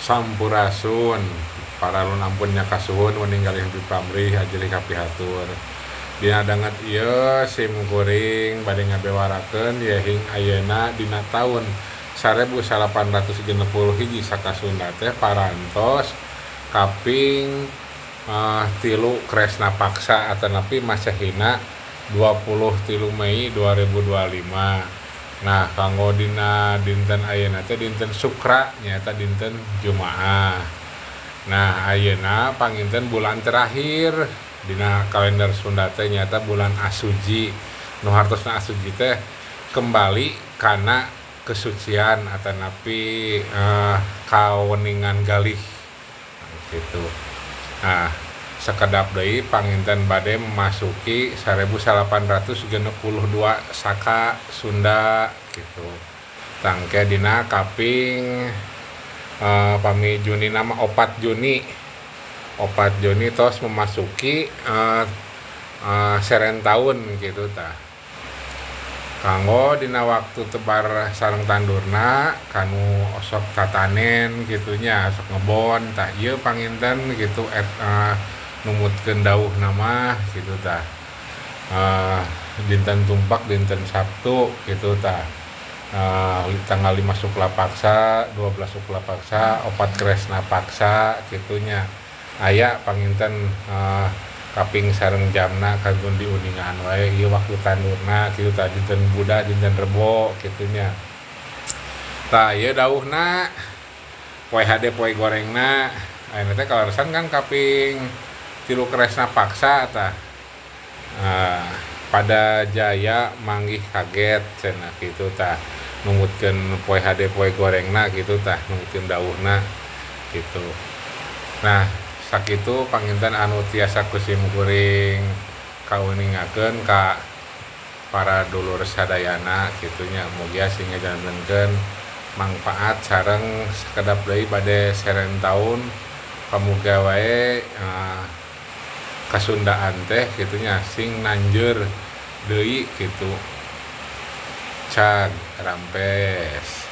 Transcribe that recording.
Sampurasun paralun ampun nya kasuhun wening galih pamrih ajrih kapihatur. Dina danget ieu sim kuring bade ngabewarakeun yehing ayeuna dina taun 1861 Saka Sunda teh parantos kaping 3 Kresna Paksa atanapi Masehina 23 Mei 2025. Nah, kanggo dina dinten ayeuna teh dinten Sukra, nyaeta dinten Jumaah. Nah, ayeuna panginten bulan terakhir dina kalender Sunda teh nyaeta bulan Asuji. Nu hartosna Asuji teh kembali kana kesucian atanapi kaweningan galih gitu. Nah, sakedap deui panginten bade memasuki 1862 Saka Sunda gitu. Tangke dina kaping pami Juni nama 4 Juni. 4 Juni tos memasuki seren taun gitu tah. Kanggo dina waktu tebar sareng tandurna kanu osok tatanen kitu nya, osok ngebon tah ieu panginten gitu numutkeun dauhna mah kitu tah. Dinten tumpak dinten Sabtu kitu tah. Tanggal 5 Sukla Paksa, 12 Sukla Paksa, 4 Kresna Paksa kitu nya. Aya panginten kaping sareng jamna kantun diuningan wae ieu waktu tandurna kitu tah, dinten Buda, dinten Rebo kitu nya. Tah ieu dauhna poe hade poe gorengna ayeuna teh kaleresan kan kaping 3 Kresna Paksa tah. Pada jaya manggih kaget cenah kitu tah, numutkeun poe hade poe gorengna kitu tah, numutkeun dauhna kitu. Nah, sakitu panginten anu tiasa ku sim kuring kauningakeun ka para dulur sadayana kitu nya, mugia sing ngajantenkeun mangpaat sareng sakedap deui bade seren taun pamuga wae kasundaan teh kitu nya sing nanjeur deui kitu. Cag rampes.